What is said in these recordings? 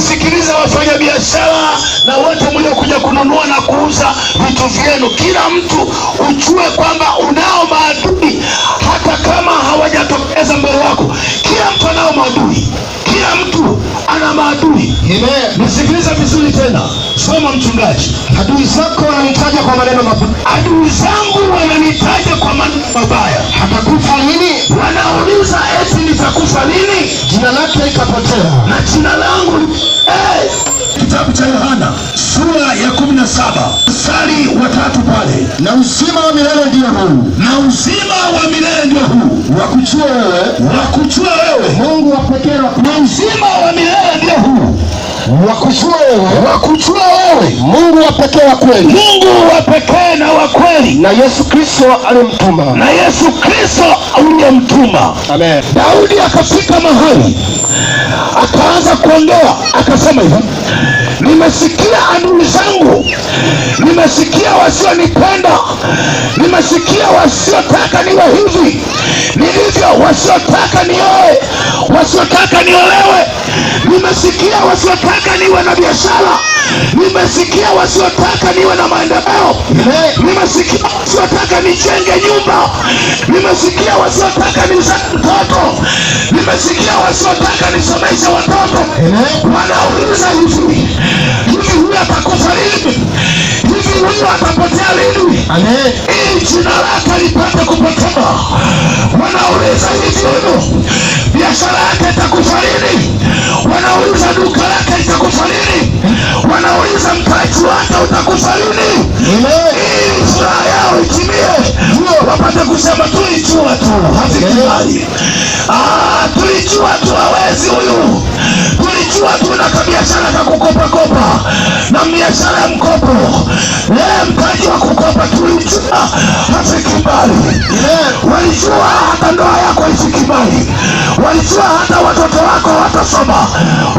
Nisikilize wafanyabiashara na wote mliokuja kununua na kuuza vitu vyenu, kila mtu ujue kwamba unao maadui, hata kama hawajatokeza mbele yako. Kila mtu anao maadui, kila mtu ana maadui. Amen. Nisikilize vizuri tena, soma mchungaji. Adui zako wananitaja kwa maneno mabaya. Adui zangu wananitaja kwa maneno mabaya, Atakufa lini? Wanauliza eti nitakufa lini, Jina lake likapotea. Na jina langu Kitabu cha Yohana sura ya 17 mstari wa 3 pale, Na uzima wa milele ndio huu, na uzima wa milele ndio huu, wakujue wewe wakujue wewe Mungu wa pekee na uzima wa milele ndio huu, wakujue wewe wakujue wewe Mungu wa pekee wa kweli, Mungu wa pekee na wa kweli, na Yesu Kristo alimtuma. Na Yesu Kristo uliyemtuma. Amen. Daudi akafika mahali akaanza kuongea, akasema hivi, nimesikia adui zangu, nimesikia wasionipenda, nimesikia wasiotaka niwe hivi nilivyo, wasiotaka nioe, wasiotaka niolewe, nimesikia wasiotaka niwe na biashara, nimesikia wasiotaka niwe na maendeleo, nimesikia wasiotaka nijenge nyumba, nimesikia wasiotaka nizae mtoto, nimesikia wasiotaka nisomeshe watoto. Wanauliza hivi hivi, huyu atakufa lini? Hivi huyu atapotea lini? Amen. Ili jina lake lipate kupotea. Wanauliza hivi, huyu biashara yake itakufa lini? Wanauliza duka lake litakufa lini? Wanauliza mtaji wake utakufa lini? Amen. Ili furaha yao itimie, wapate kusema tulijua tu hafiki mbali. Ah, tulijua tu hawezi huyu, tulijua tu na kabiashara ka kukopa kopa na biashara ya mkopo, mtaji wa kukopa, tulijua hafiki mbali. Walijua hata ndoa yako haifiki mbali, walijua hata watoto wako watasoma,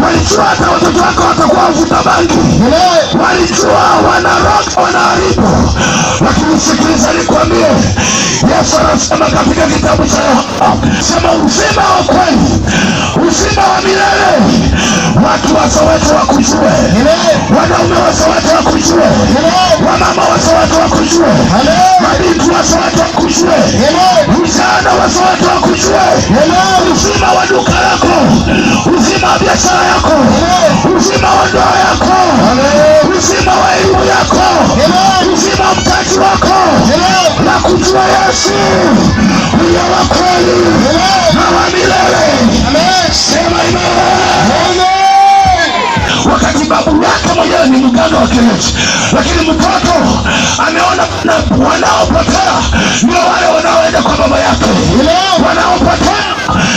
walijua hata watoto wako watakuwa wavuta bangi, walijua wanaroga, wanaharibu. Lakini sikiliza nikwambie, Yesu anasema katika kitabu cha Yohana, sema uzima wa kweli, uzima wa milele, watu wa Soweto wakujue, wanaume wa Soweto wakujue, wamama wa Soweto wakujue, mabinti wa Soweto wakujue, vijana wa Soweto wakujue, uzima wa duka lako, uzima wa biashara yako, uzima wa ndoa yako, uzima wa elimu yako, uzima wa mtaji wako, na kujua Yesu uliye wa kweli na wa milele. Sema amen. Wakati babu yake mwenyewe ni mganga wa kienyeji, lakini mtoto ameona na wanaopotea ndio wale wanaoenda kwa baba yake, wanaopotea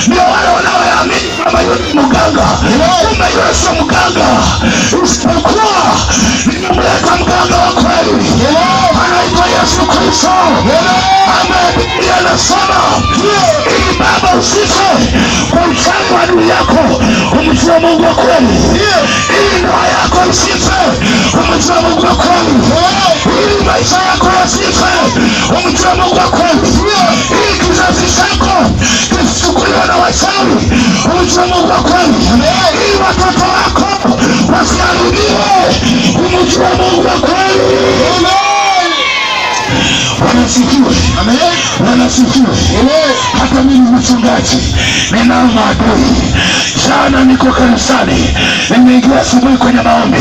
ndio wale wanaoamini kwamba yule ni mganga, kumbe yule sio mganga, isipokuwa nimemleta mganga wa kweli, anaitwa Yesu Kristo, ambaye Biblia inasema ili baba usife kwa uchawi wa adui yako, umjue Mungu wa kweli, ili ndoa yako isife, umjue Mungu wa kweli, ili maisha yako yasife, umjue Mungu wa kweli, ili kizazi chako kisichukuliwe na wachawi, umjue Mungu wa kweli, ili watoto wako wasiharibiwe, umjue Mungu wa kweli. Wanasifiwe, wanasifiwe. Hata mimi mchungaji ninao maadui. Jana niko kanisani, nimeingia asubuhi kwenye maombi,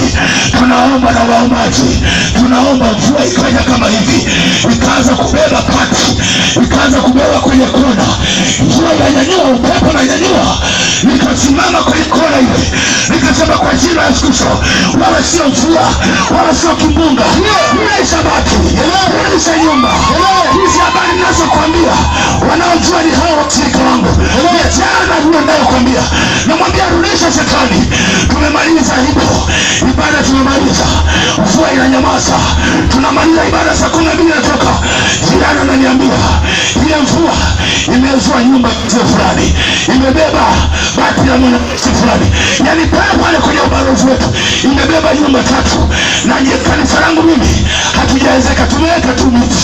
tunaomba na waombaji, tunaomba, mvua ikaja kama hivi, ikaanza kubeba pati, ikaanza kubeba kwenye kona, mvua inanyanyua, upepo unanyanyua, nikasimama kwenye kona ile, nikasema kwa jina la Yesu Kristo, wala sio mvua wala sio kimbunga, rudisha bati, rudisha nyumba. Hizi habari ninazokuambia, wanaojua ni hao washirika wangu. Jana huyo ninayokuambia, namwambia rudisha shetani. Tumemaliza hivyo ibada, tumemaliza, mvua inanyamaza, tunamaliza ibada saa 12 natoka. Jirani ananiambia ile mvua imezua nyumba mzee fulani, imebeba bati la mwananchi fulani, yaani pale pale kwenye ubalozi wetu imebeba nyumba tatu, na kanisa langu mimi Hatujaezeka, tumeweka tu miti.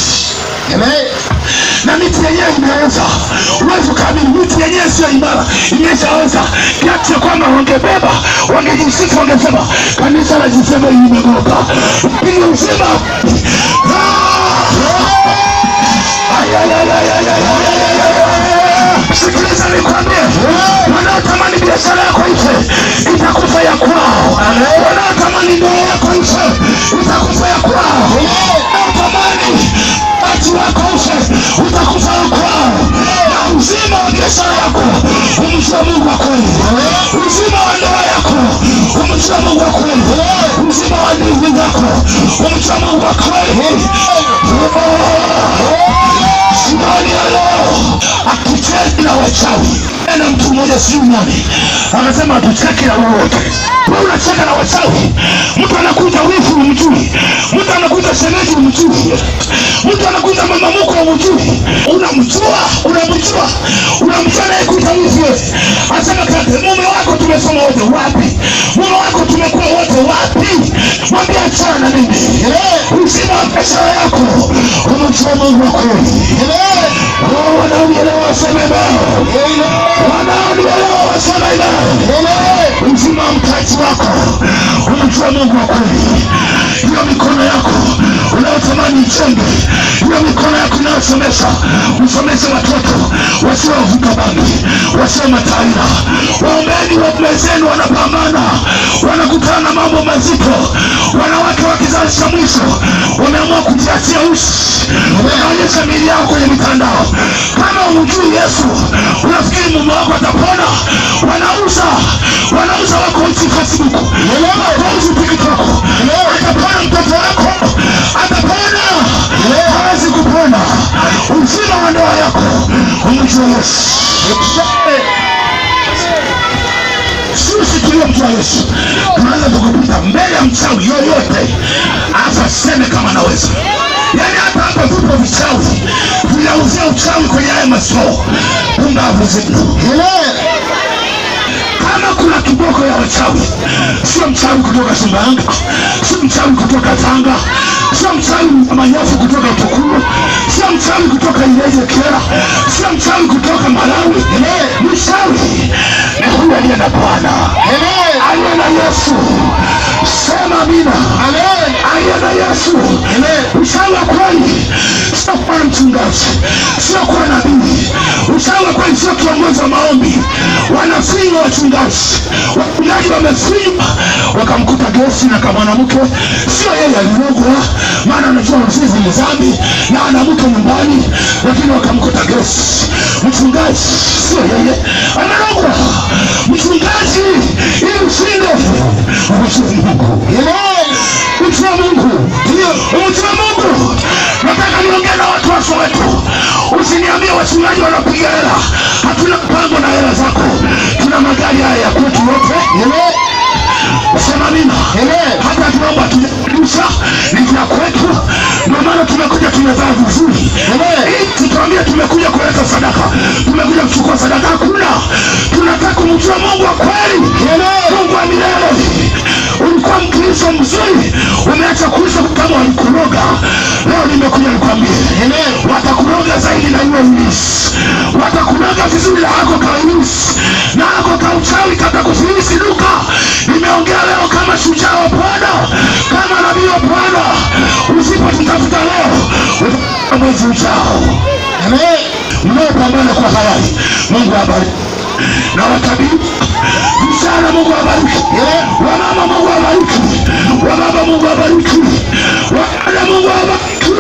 Amen. Na miti yenyewe imeoza. Huwezi ukaamini, miti yenyewe sio imara, imeshaoza kiasi cha kwamba wangebeba, wangejisifu, wangesema kanisa la G7 limegoka, lakini uzima. Ay, ay, ay, ay, ay, ay, ay, ay, ay, ay. Sikiliza nikwambie, wanaotamani biashara yako ife, itakufa ya kwao. Wanaotamani ndoa yako ife, itakufa ya kwao. Wanaotamani watu wako ufe, utakufa ya kwao. Na uzima wa biashara yako umjue Mungu wa kweli, uzima wa ndoa yako umjue Mungu wa kweli, uzima wa ndugu zako umjue Mungu wa kweli. Jioni ya leo hatucheki na wachawi. Na mtu mmoja sijui nani akasema hatucheki na wowote. Wewe unacheka na wachawi. Mtu anakuita wifu umjui, mtu anakuita shemeji umjui, mtu anakuita mama mkwe umjui. Unamjua, unamjua, unamjua naye kuita wifu wewe. Asema kaka, mume wako tumesoma wote wapi? Mume wako tumekuwa wote wapi? Mwambie achana na mimi. Uzima wa biashara yako umjue Mungu wa kweli. Oh, wanaonielewa waseme amen. Wanaonielewa waseme amen. Uzima wa mtaji wako umjue Mungu wa kweli. Hiyo mikono yako unayotamani ijenge, hiyo mikono yako inayosomesha, usomeshe watoto wasiovuta bangi, wasio mataira. Waombeni waume zenu, wanapambana, wanakutana na mambo mazito. Wanawake wa kizazi cha mwisho wameamua kujiachia uchi, wanaonyesha miili yao kwenye mitandao. Kama humjui Yesu, unafikiri mume wako atapona? Wanauza, wanauza, wako uchi Facebook, wako uchi TikTok. Atapona mtoto wako? Atapona? Hawezi kupona. Uzima wa ndoa yako umjue Yesu. Sisi tuliyomjua Yesu tunaweza tukapita mbele ya mchawi yoyote, afa aseme kama anaweza. Yaani hata hapa vipo vichawi vinauzia uchawi kwenye haya masoo. Pumbavu zenu. Kama kuna kiboko ya wachawi, sio mchawi kutoka Sumbawanga, sio mchawi kutoka Tanga, sio mchawi manyofu kutoka Tukuru, sio mchawi kutoka Ileje Kyela, sio mchawi kutoka Malawi. Mchawi ni huyu aliye na Bwana, aliye na Yesu. Sema amina. Aliye na Yesu. Uchawi wa kweli sio kuwa mchungaji, sio kuwa nabii. Uchawi wa kweli sio kiongozi wa maombi. Wanafinywa wachungaji, wachungaji wamefinywa, wakamkuta gesi na kama mwanamke, sio yeye alirogwa, maana anajua uzinzi ni dhambi na ana mke nyumbani, lakini wakamkuta gesi. Mchungaji sio yeye amerogwa. Mchungaji, ili ushinde, umjue Mungu. Umjue Mungu, umjue Mungu. Nataka niongee na watu wa Soweto. Usiniambie wachungaji wanapiga hela. Hatuna mpango na hela zako. Tuna magari haya ya kwetu wote. Sema amina. Hata tunaomba tujarusha ni vya kwetu. Ndio maana tumekuja tumevaa vizuri. Ili tutuambie tumekuja kuleta sadaka, tumekuja kuchukua sadaka. Hakuna. Tunataka kumjua Mungu wa kweli, Mungu wa milele. Ulikuwa Mkristo mzuri, umeacha Kristo kama walikuroga. Leo nimekuja nikwambie, watakuroga zaidi na iwe ibilisi, watakuroga vizuri na hako ka ibilisi na hako ka uchawi katakufilisi duka. Nimeongea leo kama shujaa wa Bwana, kama nabii wa Bwana. Usipotutafuta leo, utafuta mwezi ujao. Mnaopambana kwa halali, Mungu awabariki. Na watabiri vijana, Mungu awabariki. Wamama, Mungu awabariki. Wababa, Mungu awabariki. Wadada, Mungu awabariki.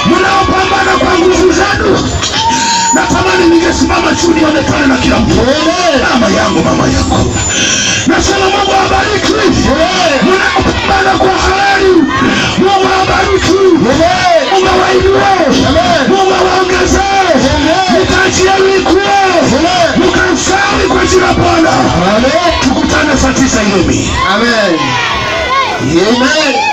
Mnaopambana kwa nguvu zenu, natamani ningesimama juu nionekane na kila mtu. Mama yangu, mama yangu, nasema Mungu awabariki. Mnaopambana kwa halali, Mungu awabariki. Mungu awainue, Mungu awaongezee, mitaji yenu ikue, mkastawi kwa jina la Bwana. Tukutane saa 9 Ilemi. Amen. Amen.